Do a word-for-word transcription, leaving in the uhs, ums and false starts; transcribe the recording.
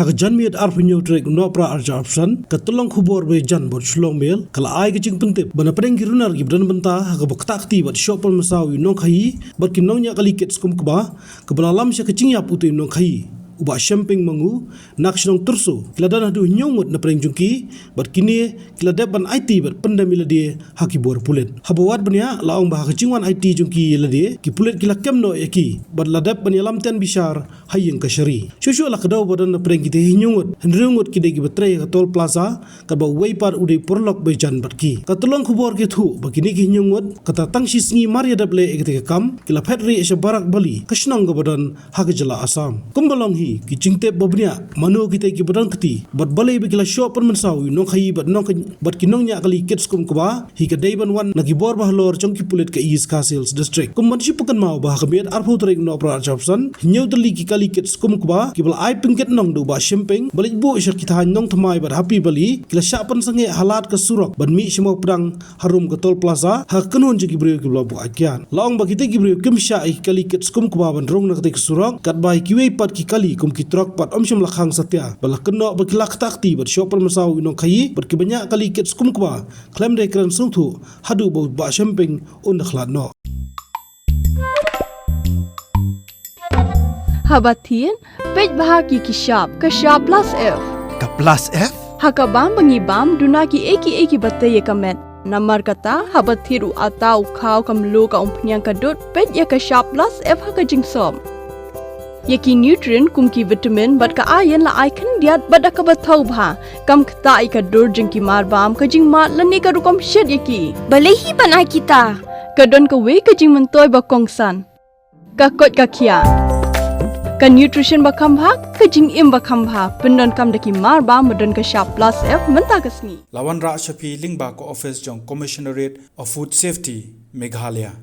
Ha ka janmiet arphew hynñiew tarik Nohprah arhajar arphew san, ka tyllong khubor ba ïajan bad Shillong Mail ka la ai ka jingpyntip ba na pdeng ki runar kiba don bynta ha kaba ktah kti bad shoh pynmynsaw ïa u nongkhaïi bad ki nongñiah kali kit skum kba, kaba la lam sha ka jingïap utei u nongkhaïi, u Bah Shemping Mangu, na ka shnong Tyrso, ki la don haduh hynñiew ngut na pdeng jong ki, bad kine ki la dep ban aiti bad pyndem ïa lade ha ki bor pulit. Haba wad bniah, la ong ba ha ka jingwan aiti jong ki ïa lade, ki pulit ki la kem noh ïa ki bad la dep ban ïalam ten bishar ha ïing kashari. Shuh shuh la kdew ba don na pdeng kitei hynñiew ngut, hynriew ngut ki dei kiba trei ha ka Toll Plaza, katba uwei pat u dei paralok ba ïajan bad ki. Ka tyllong khubor ka ïathuh ba kine ki hynñiew ngut, kata tang shi sngi mar ïadep leh ïa katei ka kam, ki la phet rieh sha Barak Bali, ka shnong kaba don ha ka jylla Assam. Kumba long hi, ki jingtip ba bniah, mano kitei kiba don kti bad balei ba ki la shoh pynmynsaw ïa u nongkhaïi bad nongkha-, bad ki nongñiah kali kit skum kba, hi ka dei ban wan na ki bor ba halor jong ki pulit ka East Khasi Hills District. Kum ban shu pynkynmaw ba ha ka miet arphew tarik Nohprah arhajar arphew san, hynñiew tylli ki kali kit skum kba, kiba la ai pynkit nong da u Bah Shemping, ba leit buh sha ki thaiñ Nongthymmai bad Happy Valley, ki la shah pynsangeh ha lad ka surok ban mih sha Mawpdang, harum ka Toll Plaza, ha ka kynhun jong ki briew kiba la buh ai kiad. La ong ba kitei ki briew kim shah ïa ki kali kit skum kba ban rung na katei ka surok, katba ïa kiwei pat ki kali kum ki trok pat ym shym la khang satia, ba la kynnoh ba ki la ktah kti bad shoh pynmynsaw ïa u nongkhaïi bad kiba ñiah kali kit skum kba khlem da kren sngewthuh, haduh ba u Bah Shemping un da khlad noh. Haba thied, peit bha ki ki shap, ka shap plus F. Ka plus F? Ha ka bam ba ngi bam, duna kiei kiei kiba tei ïa ka met. Namar kata, haba thied u atta, u khaw, ka mluh, ka umphniang, ka dud, peit ïa ka shap plus F ha ka jingsop. Ïa ki nutrient kum ki vitamin bad ka iron la ai khyndiat bad da kaba thaw bha, kam ktah ïa ka dur jong ki marbam, ka jingmad lane ka rukom shet ïa ki. Balei hi ban ai kita? Ka don kawei ka jingmyntoi ba kongsan. Ka koit ka khiah. Ka nutrition ba kham bha, ka jingim ba kham bha, pyndonkam da ki marbam ba don ka shap plus F mynta ka sngi. La wanrah sha phi lyngba ka office jong Commissionerate of Food Safety, Meghalaya.